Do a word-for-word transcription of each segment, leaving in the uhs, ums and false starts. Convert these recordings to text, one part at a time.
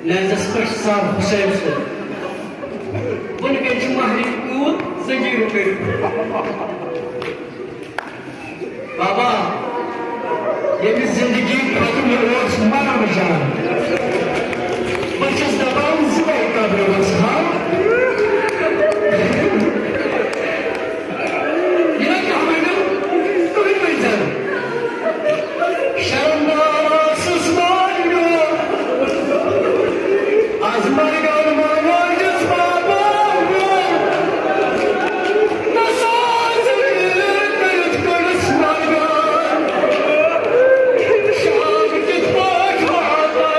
نینزس پٮ۪ٹھ سر حسین صٲب۔ بۄنہٕ کَنہِ چھُ مہرِنۍ کوٗر، زٔمیٖن کٔرِتھ۔ بابا، ییٚمِس زِندگی کھۄتہٕ مےٚ اوس مرُن جان۔ بہٕ چھُس دَپان زِندَے قبرِ منٛز تھاو۔ یہِ نہ کانٛہہ ونیو، تُہۍ ؤنۍ زٮ۪و۔ شرمدار آسُس مٲلِو، از مرگن منوجس بابا۔ نہ ساز کٔرِتھ کٔڑٕس مرگن۔ شام کِتھ پٲٹھۍ واتَے؟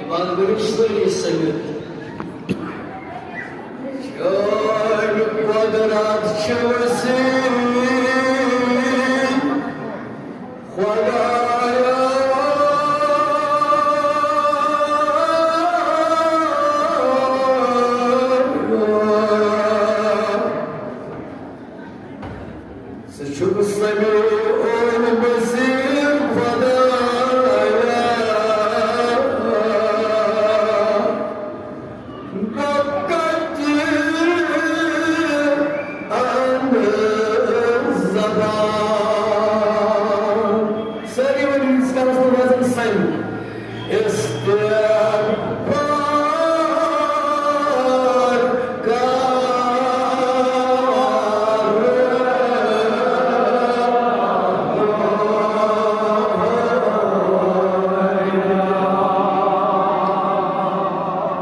عبادت کٔرِو سٲری سٔمِتھ۔ چٲنۍ قۄدرت چھِ وسیع، خۄدایا۔ ژٕ چھُکھ سمیع البصیر خۄدایا۔ بہٕ کَتہِ اَنہٕ زبان؟ سٲری ؤنِو ییٖتِس کالَس نہٕ وزن سَنہِ۔ استغفار کر۔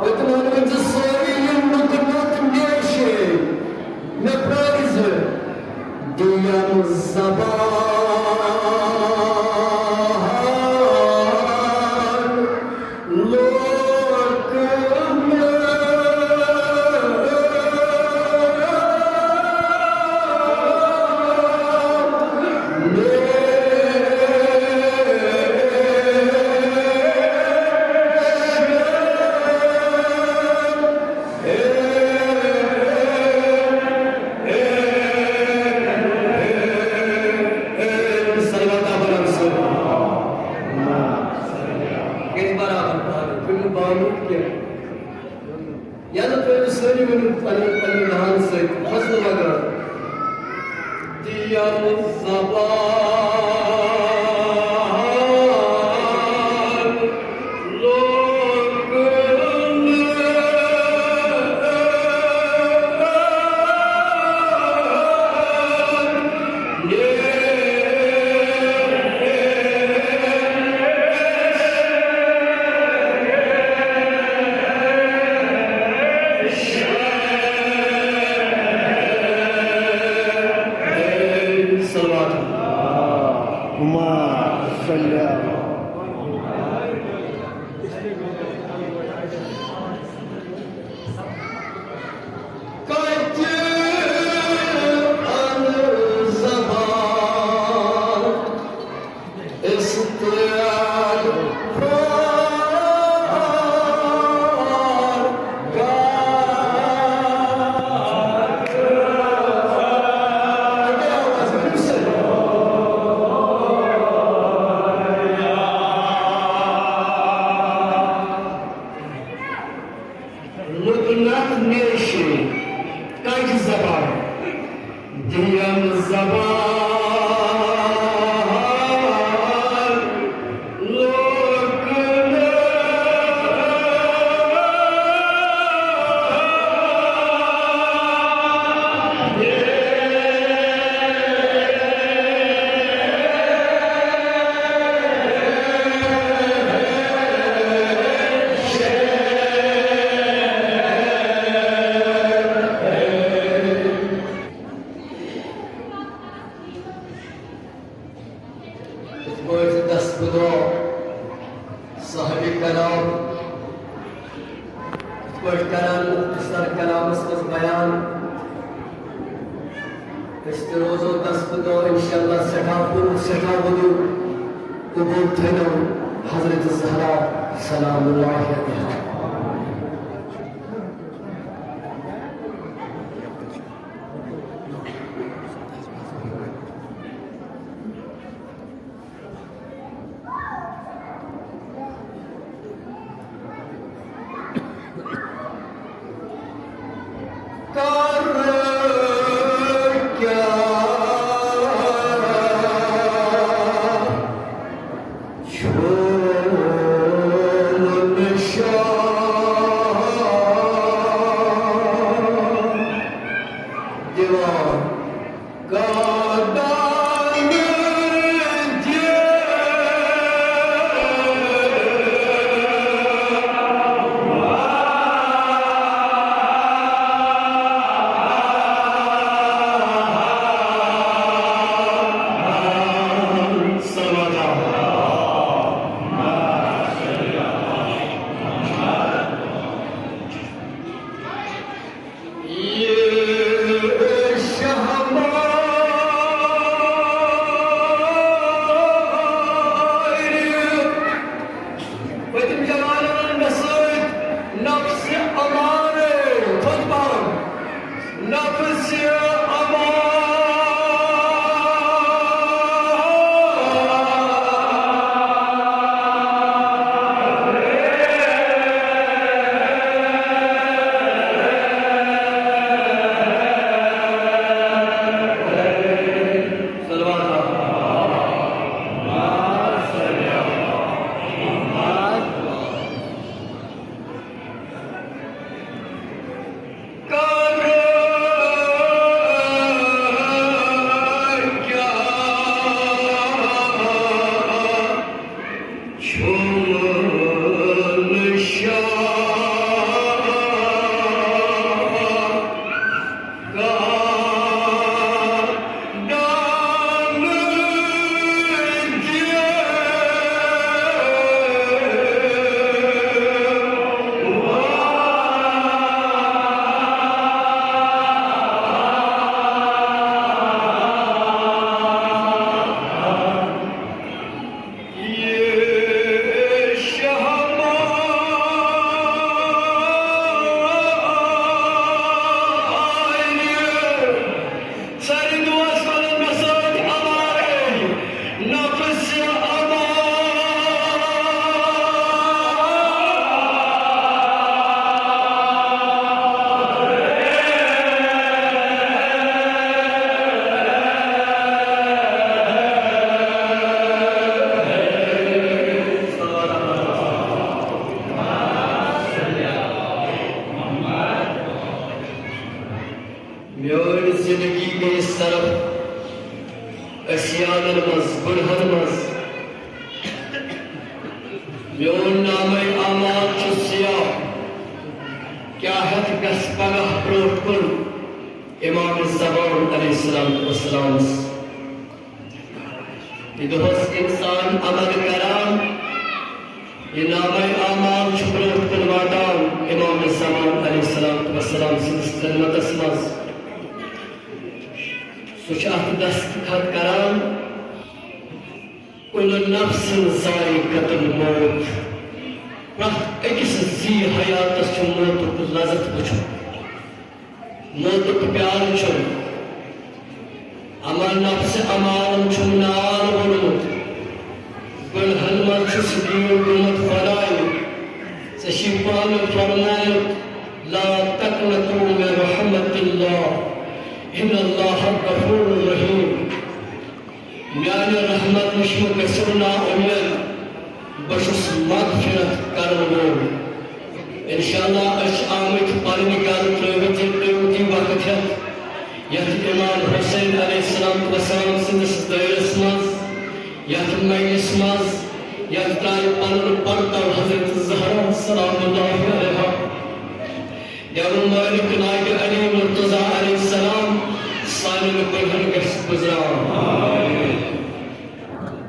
پٔتمٮ۪ن ؤنۍ زِ سٲری یِم نُکہٕ نُکہٕ نیشے مےٚ پرٛٲرۍ زِ دِیم زبان لوگ۔ کینٛہہ۔ یا نہٕ تُہۍ سٲری ؤنِو پننہِ، پننہِ دہان سۭتۍ فضلہٕ لگان۔ دِیَم زبان لوکن۔ صلوات۔ اللهم صل على۔ کتہِ انہٕ زبان استغفار۔ لُکنَتھ نیشی کجہِ زبان، دِیَم زبان لوکن۔ یِتھ پٲٹھۍ دستہٕ دعا صاحب کلام، یِتھ پٲٹھۍ کران مختصر کلامس منٛز بیان، أسۍ تہِ روزو دستہٕ دعا انشاءاللہ سٮ۪ٹھاہ پوٗرٕ، سٮ۪ٹھاہ وُضوٗ قبول تھٲینو حضرت زہرا سلام اللہ علیہا۔ کر کیٛاہ چھُم نشان دِوان۔ پٔتِم جوانن مےٚ سۭتۍ نفسِ امارے، تھوٚد پہن، نفسِ امارے۔ میون نامہ اعمال چھُ سیاہ، کیٛاہ ہٮ۪تھ گژھِ پگاہ برونٛٹھ کُن امام زمان علیہ الصلوۃ والسلامس؟ یہِ دۄہس انسان عمل کران، یہِ نامہ اعمال چھُ برونٛٹھ کُن واتان امام زمان علیہ الصلوۃ والسلام سٕنٛدِس خدمتس منٛز۔ سُہ چھُ اتھ دستخط کران، کل نفس ذائقۃ الموت۔ پرٛٮ۪تھ أکِس زی حیاتس چھُ موتُک لذت وٕچھُن، موتُک پیالہٕ چیوٚن۔ اما نفس امارن چھُم نار ووٚنمُت، گۄنہن منٛز چھُس گیٖر گوٚمُت خدایہِ۔ ژےٚ چھُے پانہٕ فرمومُت، لا تقنطوا من رحمت اللہ، ان اللہ غفور رحیم۔ میانہِ رحمت نِش مہٕ گٔژھِو نا اُمید، بہٕ چھُس مغفرت کرن وول۔ انشاءاللہ أسۍ چھِ آمٕتۍ پنٕنۍ گرٕ ترٲوِتھ یہِ قۭمتی وقت ہٮ۪تھ یتھ امام حسین علیہ السلام والسلام سٕنٛدِس دٲیرس منٛز، یتھ مجلس منٛز، یتھ ترٛایہِ پنُن پرتو حضرت زہرا سلام اللہ علیہا۔ یوم مالک ناگہِ علی مرتضی علیہ السلام سانٮ۪ن کُلٮ۪ن گژھِ گُزران۔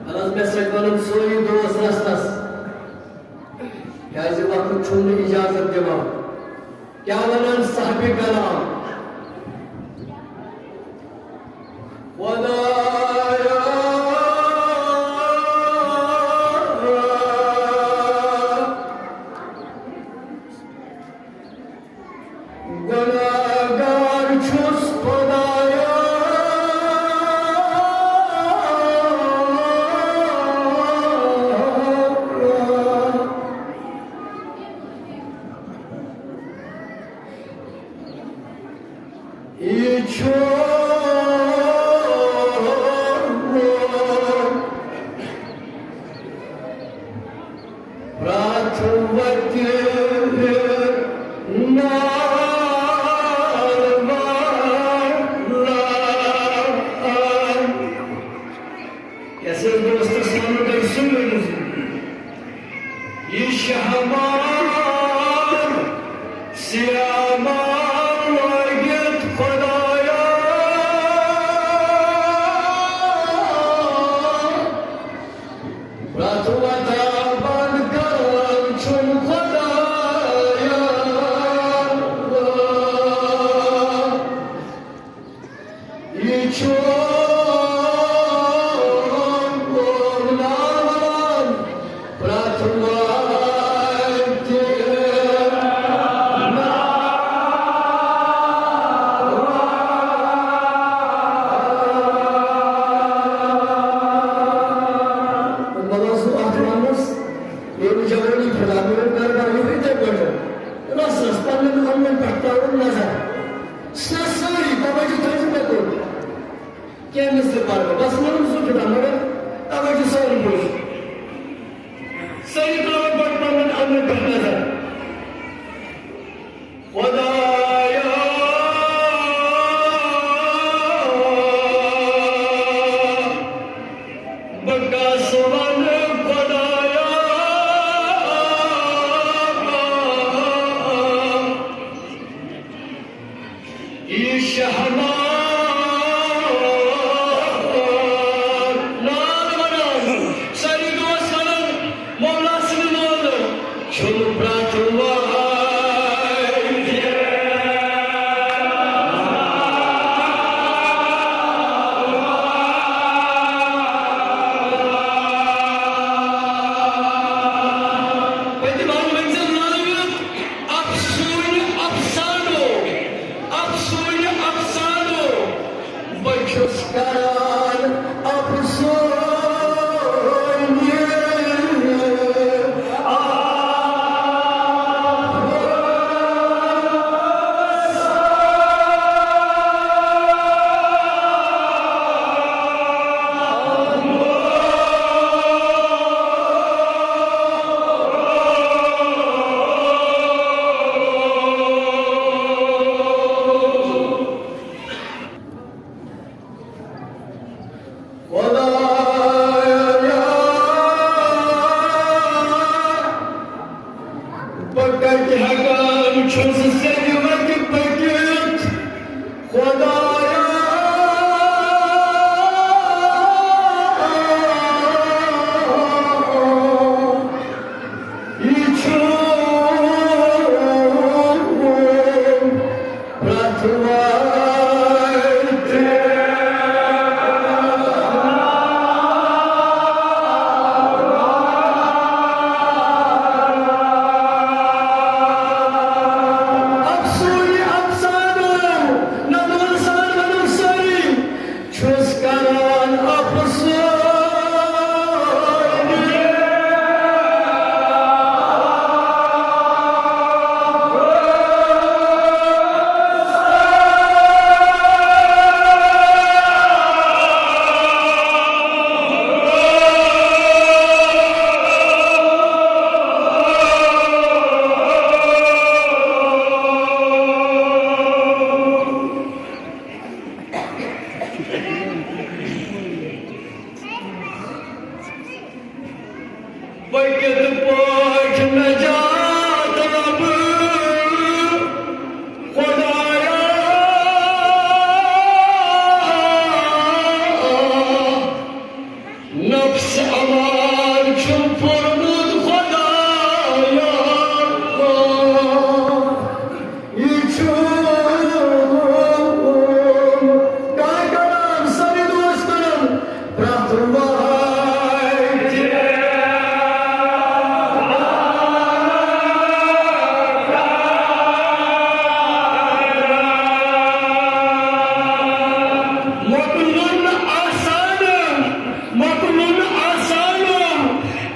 اہن حظ، مےٚ سۭتۍ وَنُن سورُے دوس رَستَس، کیٛازِ وقت چھُم نہٕ اِجازت دِوان۔ کیٛاہ وَنان صاحبِ کلام؟ خدایا، گناہگار چھُس خدایا۔ یہِ چھُ پرٛٮ۪تھ وَتہِ نار والان۔ یَس حظ دوستَس وَنُن تۄہہِ سُہ ؤنِو زِ یہِ شہمار سیاہ مار لٲگِتھ خۄدایا۔ پرٛٮ۪تھ وَتہ بنٛد کران چھُم خۄدایا۔ یہِ چھُ ناوان پرٛٮ۪تھ وَتہِ۔ بہٕ اوسُس اَتھ وَنٛدَس، ییٚلہِ جوٲنی پھِران، مےٚ اوس گَرٕ گَرٕ یِہوٚے یِتھَے پٲٹھۍ۔ رَس رَس پنٛنٮ۪ن عملن پٮ۪ٹھ ترٛاوُن نظر۔ سُہ سٲری توجہ تھٲیزِ مےٚ کُن۔ کینٛہہ نہٕ زٕ پَرٕ بہٕ۔ بَس ووٚنُم زٕ کِتاب، مگر توجہ سٲری بوٗزِو۔ سٲری ترٛاوَن گۄڈٕ پنٛنٮ۪ن عملن پٮ۪ٹھ نظر۔ خۄدایا، بہٕ کَس وَنہٕ خۄدایا؟ یہِ شہمار نال وَنان، سٲری دوس وَنان، مولا سٕنٛدِ نالہٕ چھُم چھُس سیٚدِ وتہِ پٔکِتھ، خۄدایا۔ یہِ چھُ پرٛٮ۪تھ وَتہِ۔ افسونی افسانو، نہ دون سان ونو سٲری، چھُس کران افسوس۔ بہٕ کِتھ پٲٹھۍ نجات لبہٕ، خۄدایا؟ نفس امان چھُم پوٚرمُت، خۄدایا۔ یہِ چھُ کانٛہہ کلام سٲری دوستن پرٛٮ۪تھ وقتہٕ۔ مۄکلُن آسان، مۄکلُن آسان،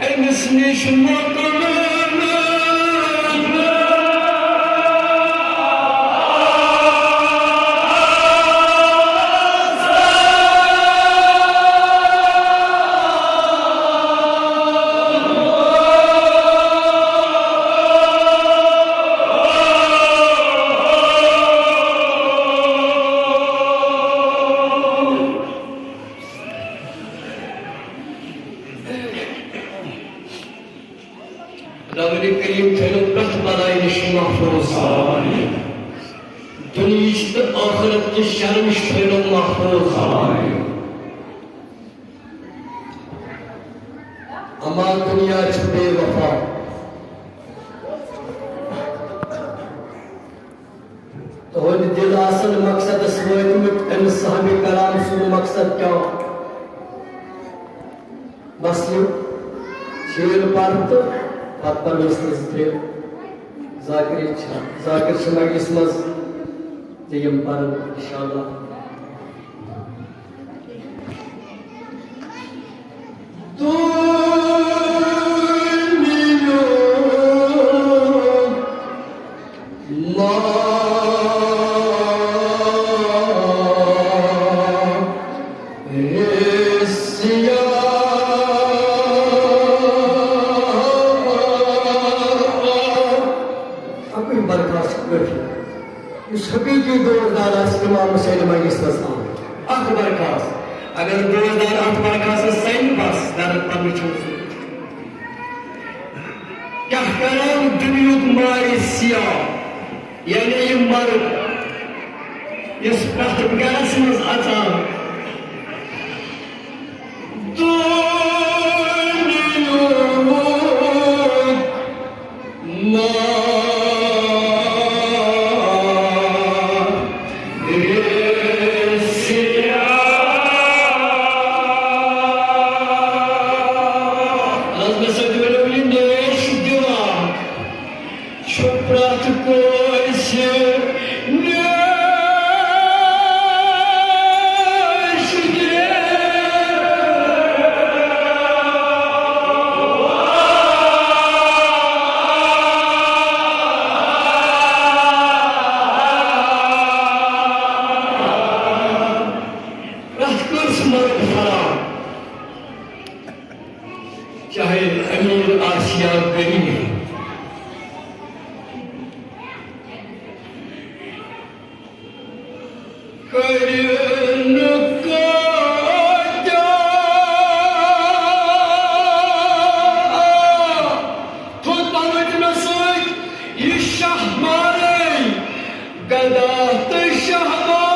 أمِس نِش مۄکلُن۔ ربِ کریم تھٲیِن پرٛٮ۪تھ بلاے نِش محفوظ۔ آمین۔ دُنیاہٕچ تہٕ ٲخرت کہِ شرٕ نِش تھٲیِن محفوظ۔ آمین۔ اما دُنیا چھُ بے وفا۔ تُہُنٛد دِل آسن مقصدس وٲتمٕتۍ، أمِس صاحبِ کلام سُنٛد مقصد کیٛاہ؟ بس یہِ شعر پَر تہٕ پتہٕ پَرو أسۍ زٕ ترٛےٚ ذاکرِ چھِ، ذاکر چھِ مجلس منٛز تہٕ یِم پَرن انشاءاللہ۔ اَکُے برخاست چھُ کٲفی۔ یُس حقیٖقی دوستدار آسہِ، اِمام حُسین مجلسَس منٛز آو۔ اَکھ برخاست۔ اگر دوستدار اَتھ برخاستَس سَنہِ، بس، درد پَرنٕچ چھَنہٕ ضروٗرت۔ کیٛاہ کران دُنیُک مارِ سیاہ، یعنی یہِ مرد، یُس پرٛٮ۪تھ گرس منٛز اژان۔ دُنیُک مارِ سیاہ۔ از مےٚ سۭتۍ ؤنِو یہِ نیش دِوان چھُ پرٛٮ۪تھ کٲنٛسہِ نیش دِوان۔ پرٛٮ۪تھ کٲنٛسہِ مرد فراہم۔ چاہے امیر آسہِ یا غریب۔ کٔرِن کٲتیٛاہ تھوٚد پنٕنۍ نسٕے یہِ شاہ مارا۔ تہٕ شہباز۔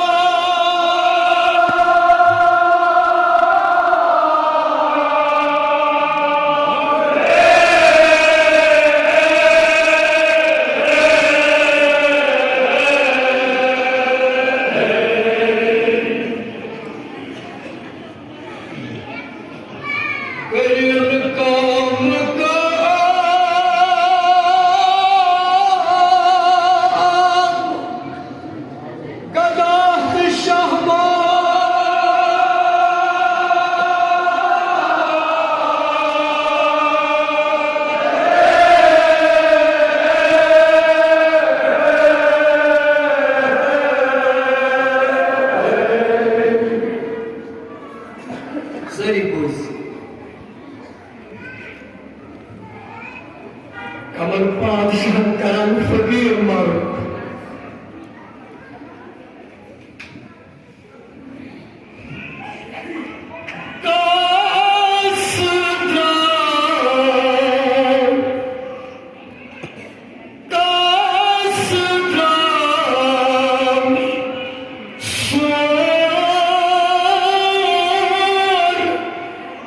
کٔرِن کٲم کٲم۔ گدا تہٕ شہباز۔ سٲری بوٗزِو۔ قمر پادشاہن کران فقیٖر مرُن۔ کاس درٛاو، کاس درٛاو، سور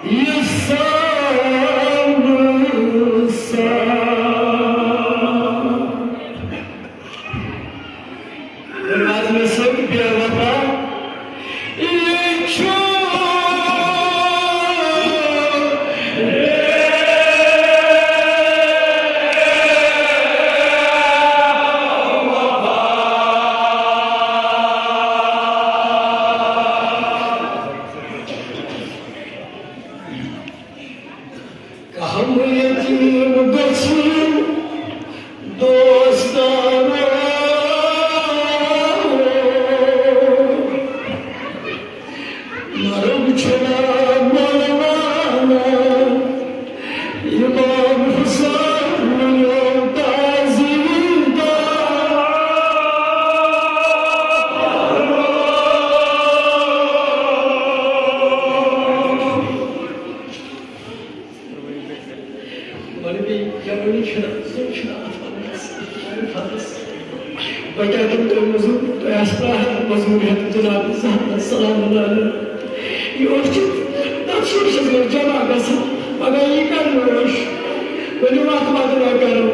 یہِ سامسا۔ ؤنِو حظ مےٚ سۭتۍ، بے وفا، یہِ چھُ۔ کم یتیم گژھِ دوستانو۔ مرگ چھُنہ مولوانا، امام حسین تعظیم دار۔ مگر بیٚیہِ جوٲنی چھِنہٕ، سُہ چھِنہٕ اَتھ وَننَس، معرفتَس۔ بہٕ کیٛاہ دِمہٕ تۄہہِ مٔزوٗر؟ تۄہہِ آسہِ پرٛاہَن مٔزوٗر ہٮ۪تھ جناب زہرا سلام اللہ علیہ۔ یہِ اوس چھِ، تَتھ شُرۍ چھِ أسۍ جمع گژھان، مگر یہِ کَرِ نہٕ اوس۔ ؤلِو اَتھ مَدٕ نہ کَرو۔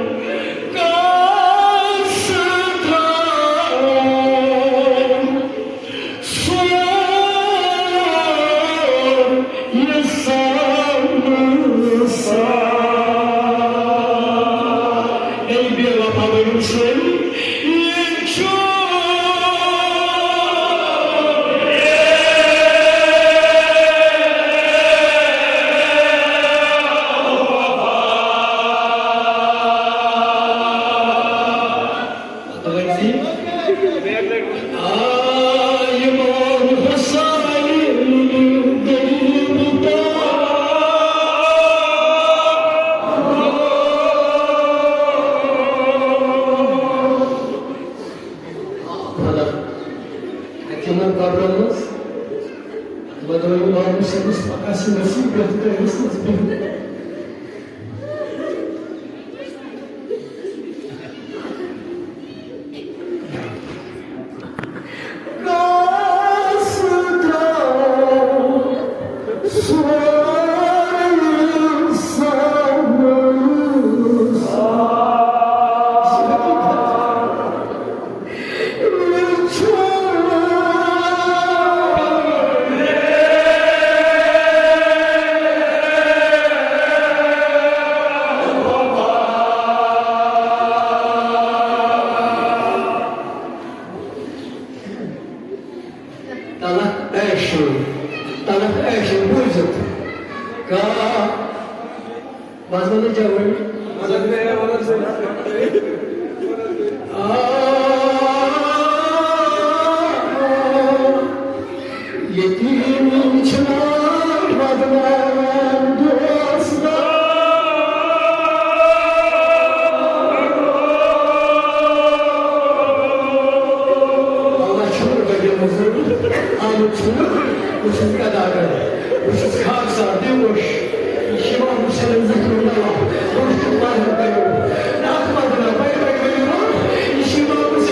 کاس درٛاو۔ سور یہِ سامسا۔ اے بے وفا ؤنِو سٲری، یہِ چھُ۔ تِمن قبرن منٛز، تِمن دۄن محمد صٲبس پکا سٕنٛدۍ نصیب یتھ گرس منٛز بِہُن۔ تلخ عیشو، تلخ عیشو بوٗزِتھ۔ کا بس وَنہٕ جوٲنی۔ آ، یتیٖم چھِنہٕ بدناوان دوستان۔ اللہ چھُنہٕ غریٖب مزدوٗر، آمُت چھُنہٕ، بہٕ چھُس گداگر، بہٕ چھُس خاکسار، بیہوش۔ یہِ چھُ امام حسین ذکر اللہ، بہٕ چھُس پران کرو۔ نعت پران، بڑِ بڑِ ؤنِو، یہِ چھُ امام حسین۔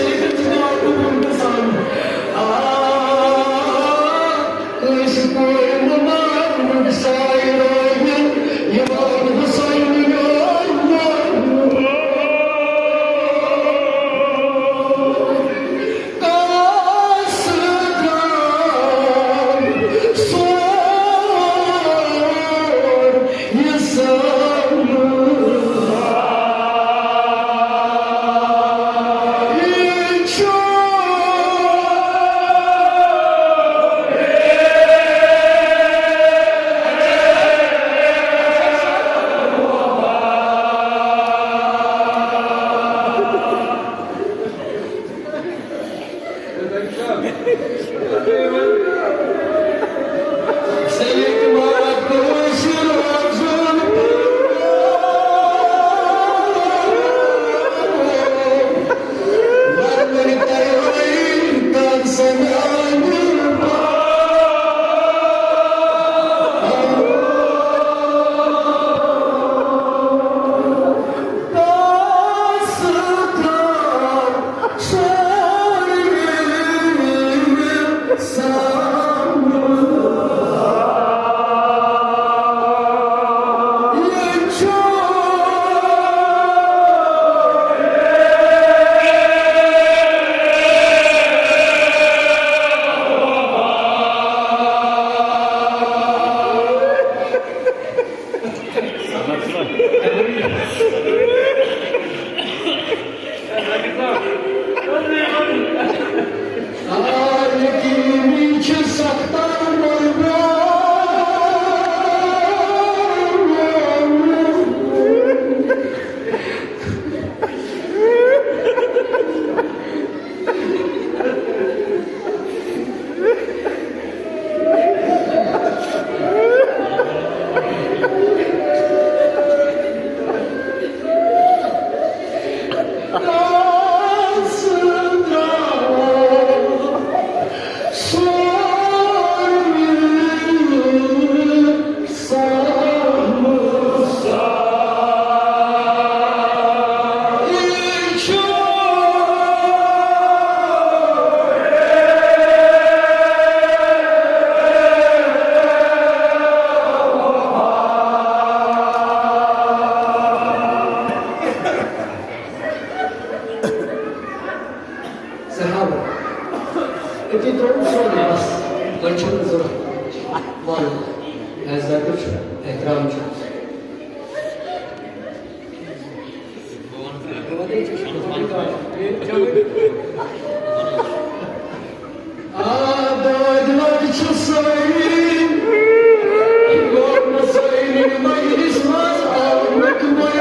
صحابہ، أتی ترٛوو سورُے بس، وۄنۍ چھُنہٕ ضروٗرت وَنُن۔ عزت چھُ، احترام چھُ۔ آ، دادِ لَگہِ چھِ سٲری، یور نہٕ سٲری مجلس منٛز آمٕتۍ وۄنۍ۔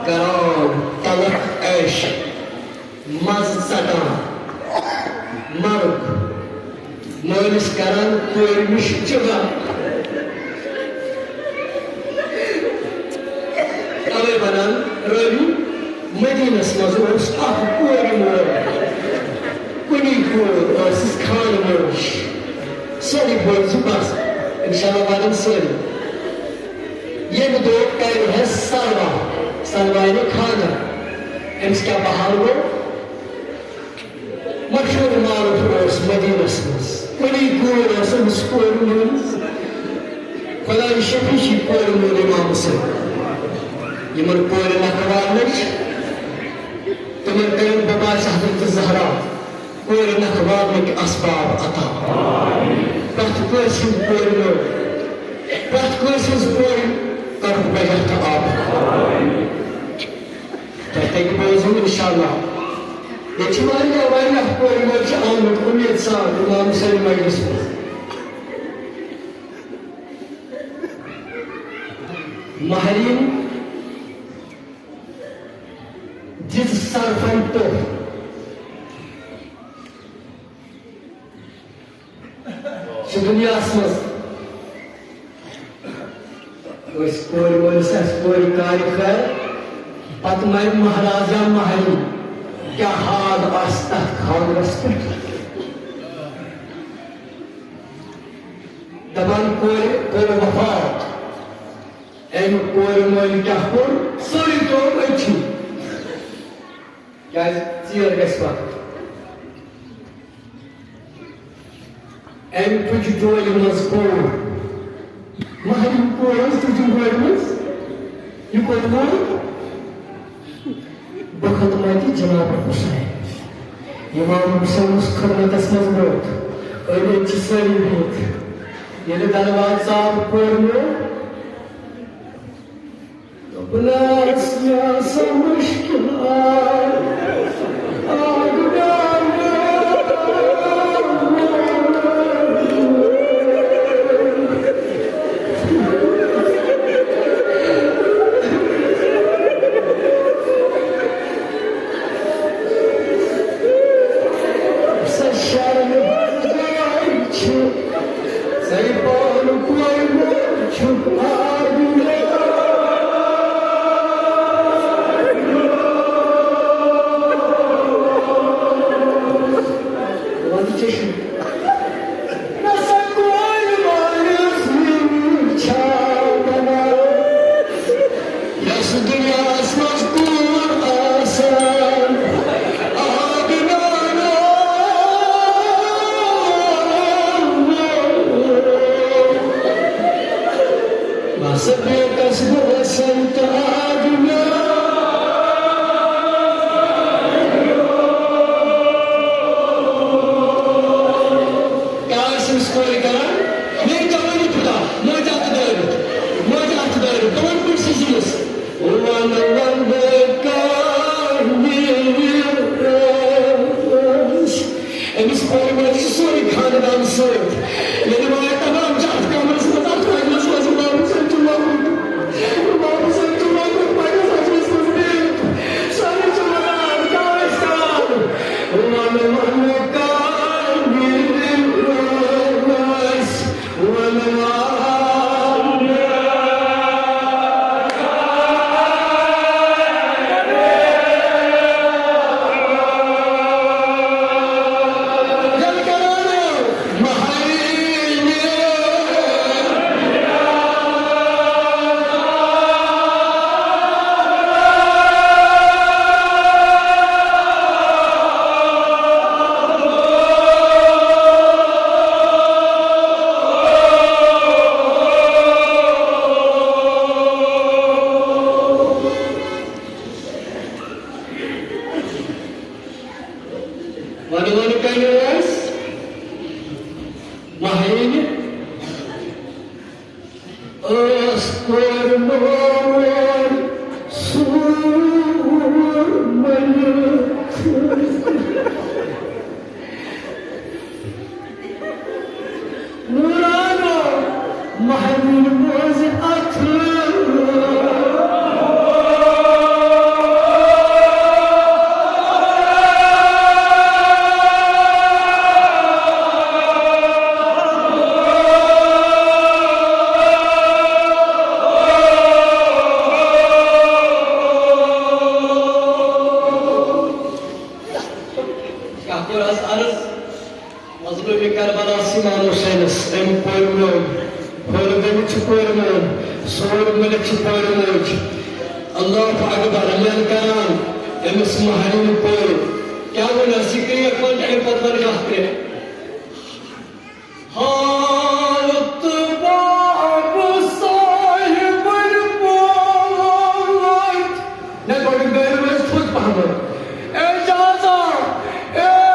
کران تلخ عیش، مزٕ ژٹان، مرُک مٲلِس کران کورِ نِش چِغا۔ اوے ونان رٲوی، مدینس منٛز اوس اکھ کورِ مول، کُنی کور ٲسٕس خانہٕ مٲج۔ سورُے بوٗزِو بس، انشاءاللہ ونن سٲری۔ ییٚمہِ دۄہ کرِ ہے سلوا، سلوا یعنی خانٛدر۔ أمِس کیٛاہ بحال گوٚو؟ مشہوٗر معروٗف اوس مدینس منٛز، کُنی کوٗر ٲس أمِس کورِ مٲلِس۔ خۄداے شفیع چھِ کورِ مٲلۍ امام حسین۔ یِمن کورِ نکھٕ والنٕچ، تِمن کٔرِن بہٕ باسہِ حضرت زہرا کورِ نکھٕ والنٕکۍ اسباب عطا۔ پرٛٮ۪تھ کٲنٛسہِ ہٕنٛز کورِ مٲلۍ، پرٛٮ۪تھ کٲنٛسہِ ہٕنٛز کورِ کرُکھ بجٹ تہٕ آباد۔ تۄہہِ تَگہِ بوزُن اِنشاءاللہ۔ ییٚتہِ چھِ واریاہ، واریاہ کورِ مٲلۍ چھِ آمٕتۍ اُمید سان اِمام حسین مجلس منٛز۔ مہرِنۍ دِژ سرفن ٹوٚپھ۔ چھِ دُنیاہَس منٛز کٲنٛسہِ کورِ وٲلِس آسہِ کورِ کارِ خٲر، پتہٕ مرِ مہراز یا مہرِنۍ، کیٛاہ حال آسہِ تَتھ خانٛدرَس پٮ۪ٹھ؟ دَپان کورِ کوٚر وفات، أمۍ کورِ مٲلۍ کیٛاہ کوٚر؟ سورُے ترٛوو أتھی۔ کیٛازِ ژیر گژھِ وقت۔ أمۍ تُج ڈولہِ منٛز کوٗر۔ مہرِنۍ کوٗر ٲس تُجہِ ڈولہِ منٛز۔ یہِ کوٚت ووت؟ بخدمت جناب حسین۔ امام حسینس خدمتس منٛز ووت۔ أنٛدۍ أنٛدۍ چھِ سٲری بِہِتھ۔ ییٚلہِ دروازٕ ژاو کورِ وول، دوٚپنَس، مےٚ سا مُشکِل آو۔ سۄ شرمہِ جاے چھِ، ژَے پانہٕ کورِ مول چھُکھ آبِدار۔ پورمُت، ہورٕ گٔمٕتۍ چھِ پورمُت، سون مُلک چھِ پورمُت۔ اللہ اکبر، للکاران أمِس مہرِنۍ پوٚر۔ کیٛاہ وَنان، سِکریٹ وَن، اَمہِ پَتہٕ وَن کَتھ تہِ۔ ہاوُکھ تہٕ باب صاحبن پوٚر۔ نہ، گۄڈٕ گٔیوٕ أسۍ تھوٚد پہمتھ۔ اے جہازا، اے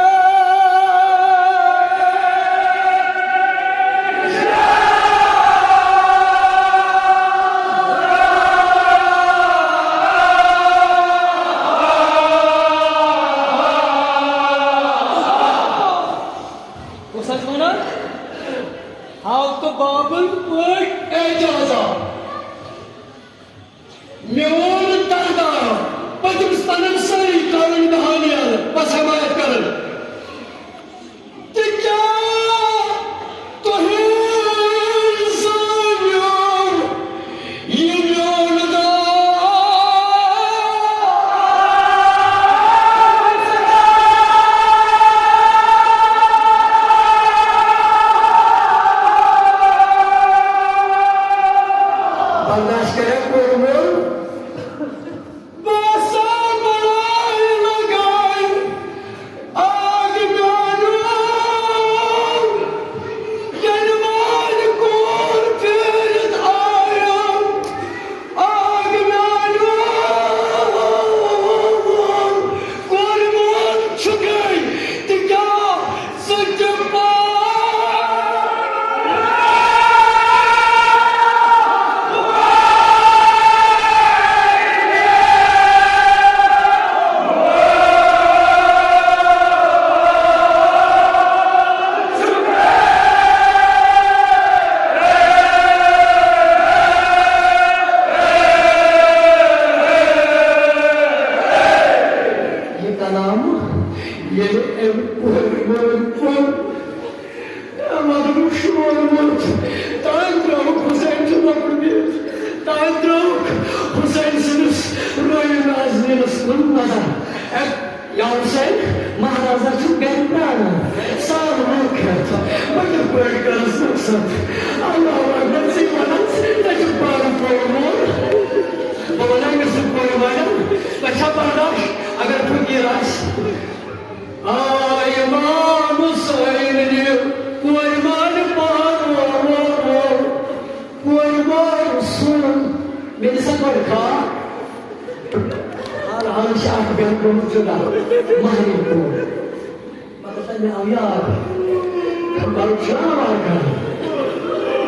کُس حظ وَنان؟ ہاو تہٕ بابل پٲٹھۍ۔ اے جہازا، میون کردار، پٔتِم سنن سٲری کارن دہانیان بس حمایت کرن۔ تہٕ کیٛاہ تۄہہِ زٲنِو یہِ میون دار؟ برداشت کرے کوٚرمُت۔ باسان بلاے لگان آگ میانو، ینوان کور پھیرت آیا آگ میانو۔ قربان چھکے تکیا سچ پا۔ یہ کلام ییٚلہِ أمۍ کورِ مٲلۍ کوٚر، مطلب شور ووٚتھ، تانۍ ترٛٲوُکھ حسین سُنٛد لۄکُٹ بیٚنہِ، تانۍ ترٛٲوُکھ حسین سٕنٛدِس رویہِ نازنینَس کُن نظر۔ اے، یا حسین، مہرازا چھُ گرِ پرٛاران، سال ؤہرۍ کھٮ۪تھ، بہٕ کِتھ پٲٹھۍ کٔرٕس رُخصت؟ اللہ اکبر، ژٕے وَنان، ژےٚ چھُکھ پانہٕ کورِ مول۔ بہٕ وَنان، مےٚ سۭتۍ کورِ والٮ۪ن، تۄہہِ چھا برداش اگر فقیٖر آسہِ؟ آ، امام حسین، قربان پاک، قربان سُن۔ مےٚ دِ سا گۄڈٕ کھا۔ حال، حال چھِ اکھ بیٚنہِ گٔمٕژ جُدا، مہرِنۍ کوٗر۔ مگر تۄہہِ مےٚ آو یاد۔ بَڑٕ جانوار کَران۔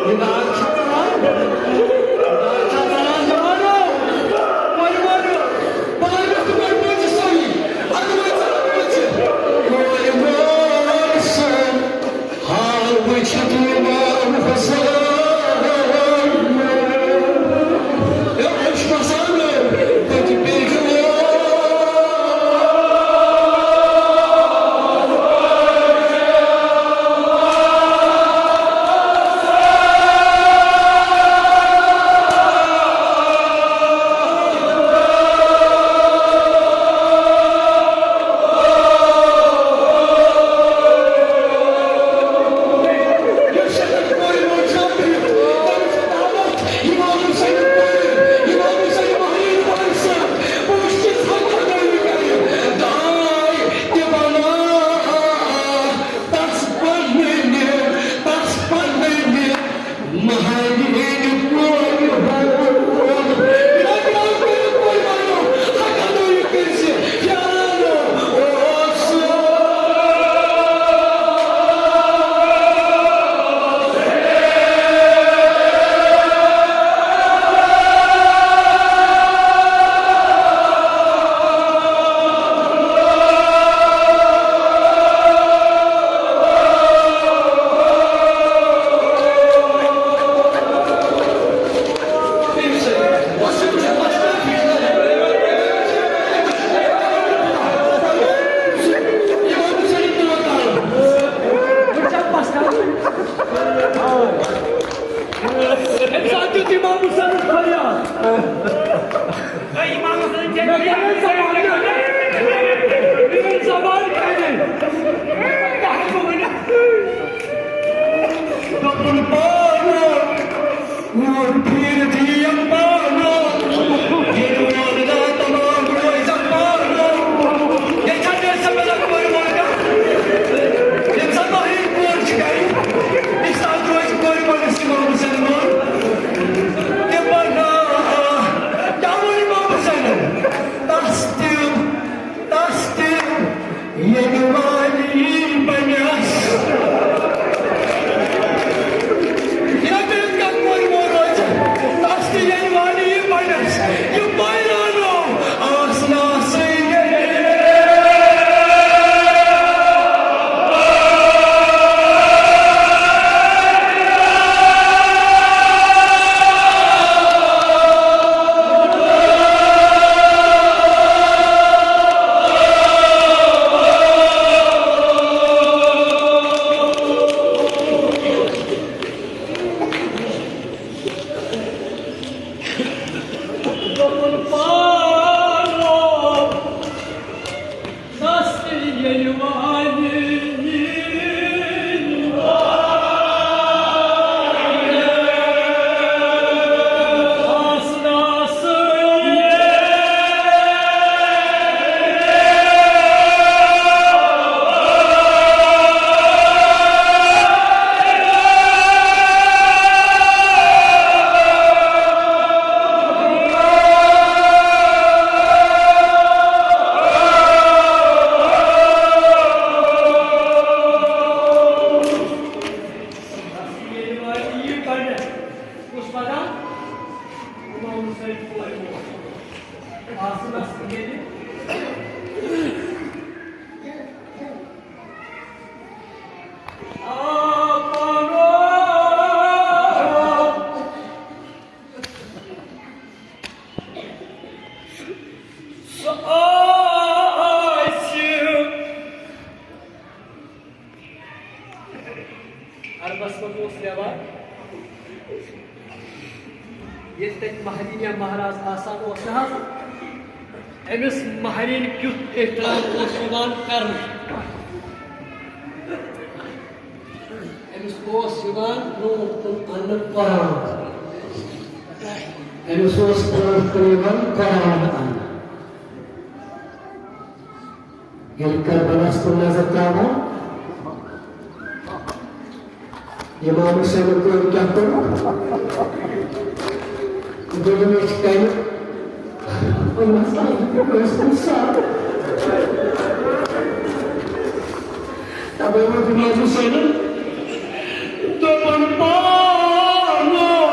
یہِ داغ چھا ژَلان؟ یہِ داغ چھا ژَلان جوانو؟ وۄنۍ وَنو، پانَس تہِ وۄنۍ پٔچہِ سٲری۔ اَدٕ وۄنۍ ژٕ، اَدٕ وۄنۍ ژٕ۔ کورِ مول سُنٛد حال وٕچھِتھ اِمام حسین۔ ہے، أسۍ چھِ باسان، پٔتہِ پیٚٹھِ۔ پانہٕ، کوٗر پھیٖرِتھ یِیَم پانہٕ، ییٚلہِ وۄنۍ تمام روزَکھ پانہٕ، ییٚتہِ چھا تیٚلہِ سۄ مےٚ لَگ کورِ مۄنٛڈ؟ ییٚمہِ ساتہٕ تۄہہِ کوٗر چھِ گَرِ، تَمہِ ساتہٕ روزِ کورِ پَنٕنِس اِمام حُسینَس منٛز تہِ پَرناو، کیٛاہ ووٚن اِمام حُسینَن؟ تَس تہِ، تَس تہِ ییٚلہِ وانی بنیس۔ ییٚلہِ کانٛہہ کورِ مول روزِ، تَس تہِ ییٚلہِ وانی بنیس۔ یہِ پٲرانو آسناسٕے ییٚلہِ۔ دوٚپُن پانو، دستہٕ ییٚلہِ والہِ یِن۔ کُس پَتہ؟ اِمام حُسین کورِ مول۔ آسنَس ییٚلہِ۔ آ، پانو۔ سُہ آسہِ۔ عربس منٛز اوس رٮ۪واج، ییٚلہِ تَتہِ مہرِنۍ یا مہراز آسان اوس نہ حظ، أمِس مہرِنۍ کیُتھ احترام اوس یِوان کرنہٕ؟ أمِس اوس یِوان برونٛٹھ کُن اَننہٕ قرآن۔ أمِس اوس برونٛٹھ کُن یِوان قرآن اَننہٕ۔ ییٚلہِ کربلاہَس کُن نظر ترٛاوان، اِمام حُسینَن کوٚر کیٛاہ کوٚر؟ دوٚپُن، أسۍ چھِ کَنہِ۔ تَوَے ووٚن اِمام حُسینَن، دوٚپُن، پانہٕ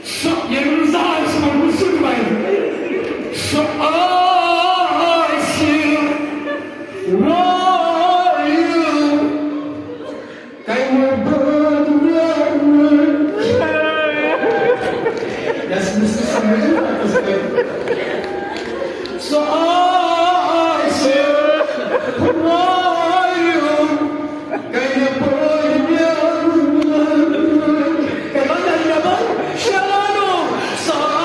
سُہ ییٚمۍ زہر چھُ ووٚنمُت سُہ تہِ وَنہِ۔ سُہ آسہِ وٲیِو کَمہِ بٲدِ نیرنہٕ۔ یَس نہٕ سُہ سَمجھِ پَتہٕ سُہ کَرِ۔ سُہ آسہِ وٲیِو کَمہِ بٲدِ نیرنہٕ۔ کَتہِ وَنہِ نٮ۪بَر؟ شیرانو سامان۔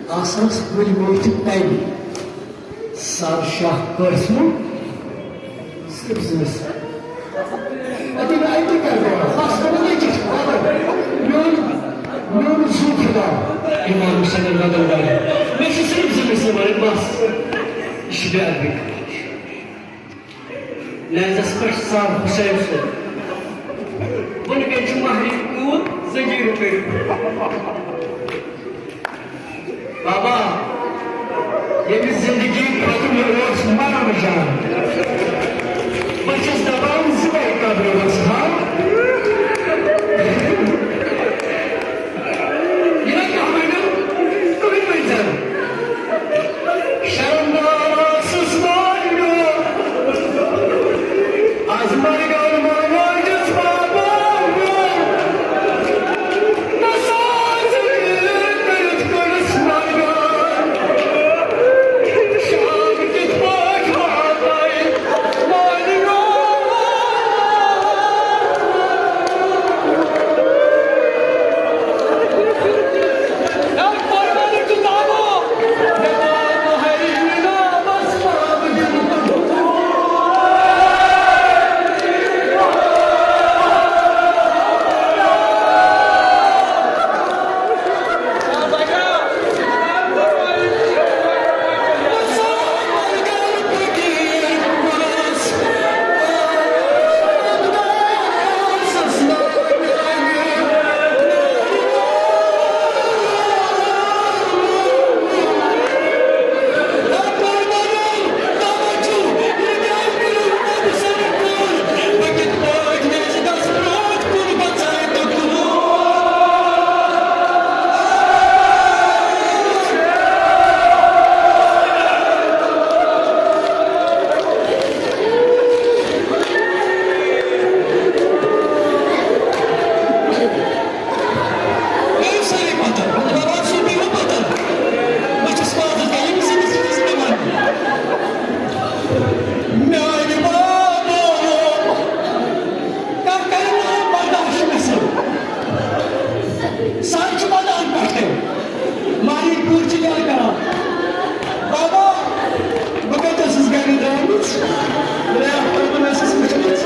آسنَس گُلۍ میٖٹھۍ تَمہِ سر شاہ کٲرسمُت صرف زٕ مِصرٕ۔ اَتی نہٕ اَتہِ کیٛاہ گوٚو؟ بس گوٚو نہٕ کینٛہہ۔ مگر میون، میون زُو خۄدا اِمام حُسین بدل دار۔ مےٚ چھِ صرف زٕ مِصرٕ وَنٕنۍ، بس۔ یہِ چھِ بے ادبی کَرٕنۍ۔ نیزس پٮ۪ٹھ سر حسین سُنٛد۔ بۄنہٕ کَنہِ چھُ مہرِنۍ کوٗر، زنجیٖرٕ کٔرِتھ۔ بابا، ییٚمہِ زندگی کھۄتہٕ مےٚ اوس مرُن جان۔ بہٕ چھَس دَپان زِندَے قبرِ وَسہٕ ہا۔ یہِ نَے کانٛہہ وَنان، تُہۍ ؤنۍ زیو۔ شرمدار آسس ماے میون، از مرگن ماجس بابا میون۔ نہ ساز کٔرِتھ کٔرٕس مرگن۔ شام کِتھ پٲٹھۍ واتناوِ ماے میون؟ کانٛہہ کرِ نہٕ برداش مےٚ سۭتۍ۔ سر چھُ ودان پٮ۪ٹھٕ۔ مالی پوٗر چھِ یَلہٕ کران۔ بابا، بہٕ کَتہِ ٲسٕس گرِ درٛامٕژ؟ راتھ پٮ۪ٹھ ٲسٕس وٕچھمٕژ۔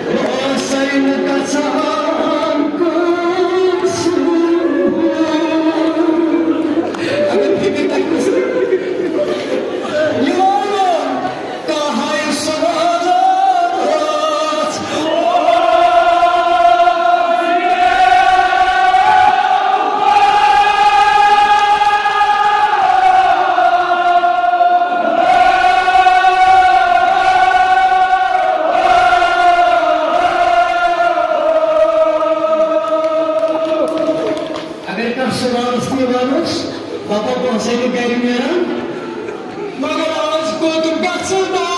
بہٕ اوسَے نہٕ گژھان کٲنٛسہِ ہُنٛد۔ اگر فِکر تۄہہِ کُس یِوان اوس۔ کہائی سوالات۔ اگر کانٛہہ سوالس تہِ یِوان اوس، دَپان بہٕ ہسا یہِ گرِ نیران، مگر آز کوٚت گژھٕ بہٕ؟